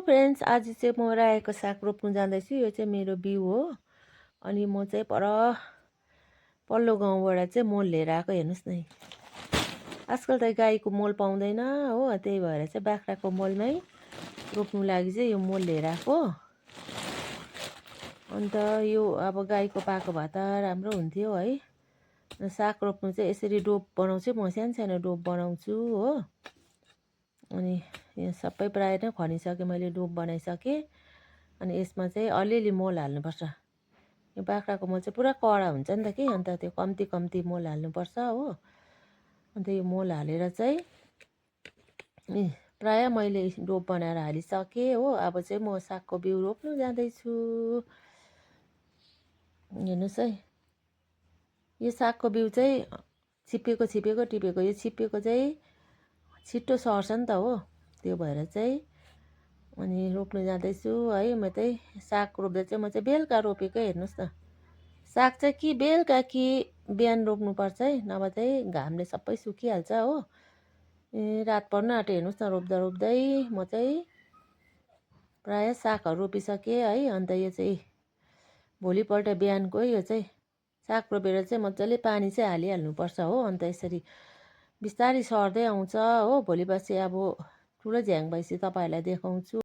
Friends, आज चाहिँ म रायोको साग रोप्नु जाँदैछु। यो चाहिँ मेरो बिउ हो। अनि म चाहिँ पल्लो गाउँबाट चाहिँ मल लिएर आएको। हेर्नुहोस् न, आजकल त गाईको मल पाउँदैन हो, त्यही भएर चाहिँ बाख्राको मलमै रोप्नु लागि चाहिँ यो मल लिएर आएको। अन्त यो अब गाईको पाएको भए त राम्रो हुन्थ्यो है। साग रोप्नु चाहिँ यसरी डोब बनाउँछु, म सानो सानो डोब बनाउँछु हो। अनि यहाँ सबै प्रायः नै खनिसकेँ, मैले डोब बनाइसकेँ। अनि यसमा चाहिँ अलिअलि मल हाल्नुपर्छ। यो बाख्राको मल चाहिँ पुरा कडा हुन्छ नि त कि, अन्त त्यो कम्ती कम्ती मल हाल्नुपर्छ हो। अन्त यो मल हालेर चाहिँ प्रायः मैले डोब बनाएर हालिसकेँ हो। अब चाहिँ म सागको बिउ रोप्नु जाँदैछु। हेर्नुहोस् है, यो सागको बिउ चाहिँ छिप्पिएको टिपेको, यो छिप्पिएको चाहिँ छिट्टो सर्छ नि त हो, त्यो भएर चाहिँ अनि रोप्नु जाँदैछु है। म चाहिँ साग रोप्दा चाहिँ म चाहिँ बेलुका रोपेको। हेर्नुहोस् न, साग चाहिँ कि बेलुका कि बिहान रोप्नुपर्छ है, नभए चाहिँ घामले सबै सुकिहाल्छ हो। रात पर्न आँट्यो। हेर्नुहोस् न, रोप्दा रोप्दै म चाहिँ प्रायः सागहरू रोपिसकेँ है। अन्त यो चाहिँ भोलिपल्ट बिहानको यो चाहिँ साग रोपेर चाहिँ मजाले पानी चाहिँ हालिहाल्नुपर्छ हो। अन्त यसरी बिस्तारै सर्दै आउँछ हो। भोलि पर्सि अब ठुलो झ्याङ भएपछि तपाईँहरूलाई देखाउँछु।